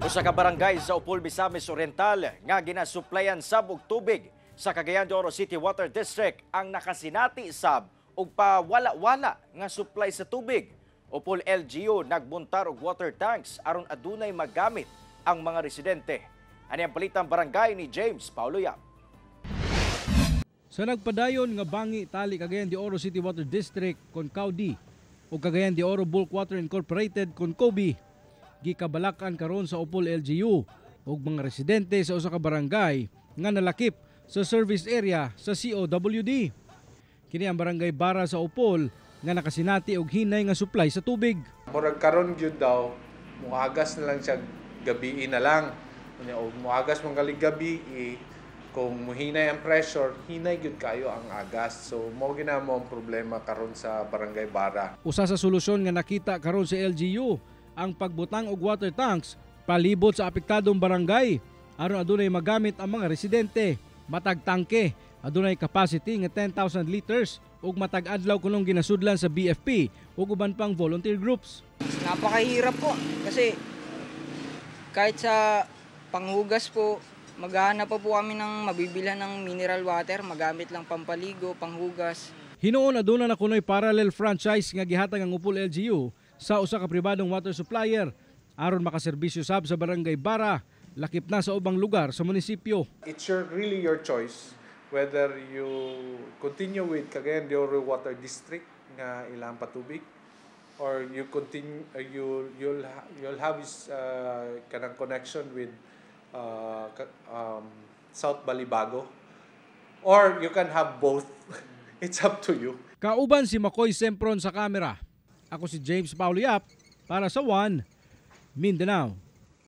Usa ka barangay sa Opol, Misamis Oriental nga ginasuplayan sab og tubig sa Cagayan de Oro City Water District ang nakasinati sab og pawala-wala nga supply sa tubig. Opol LGU nagbuntar og water tanks aron adunay magamit ang mga residente. Ani ang balitang barangay ni James Paulo Yap. Sa nagpadayon nga bangi tali Cagayan de Oro City Water District kon COWD o Cagayan de Oro Bulk Water Incorporated kon COBI, gikabalakan karon sa Opol LGU ug mga residente sa usa ka barangay nga nalakip sa service area sa COWD. Kini ang Barangay Bara sa Opol nga nakasinati og hinay nga supply sa tubig. Murag karon gyud daw muagas na lang siya gabi na lang. Unya og muagas man gali gabi eh, kung muhinay ang pressure, hinay gyud kayo ang agas. So mao gina mo ang problema karon sa Barangay Bara. Usa sa solusyon nga nakita karon sa LGU ang pagbutang og water tanks palibot sa apektadong barangay aron adunay magamit ang mga residente. Matag tangke adunay capacity nga 10,000 liters ug matag adlaw kunong ginasudlan sa BFP ug uban pang volunteer groups. Napakahirap po kasi kahit sa panghugas po, maghahanap pa po kami ng mabibilhan ng mineral water, magamit lang pampaligo, panghugas. Hinuon aduna na kunoy parallel franchise nga gihatag ang Opol LGU sa usa ka pribadong water supplier aron makaserbisyo sab sa Barangay Bara, lakip na sa ubang lugar sa munisipyo. It's really your choice whether you continue with Cagayan de Oro Water District nga ilang patubig or you continue you'll have is kanang connection with South Balibago, or you can have both. It's up to you. Kauban si Makoy Sempron sa kamera. Ako si James Paulo Yap para sa One Mindanao.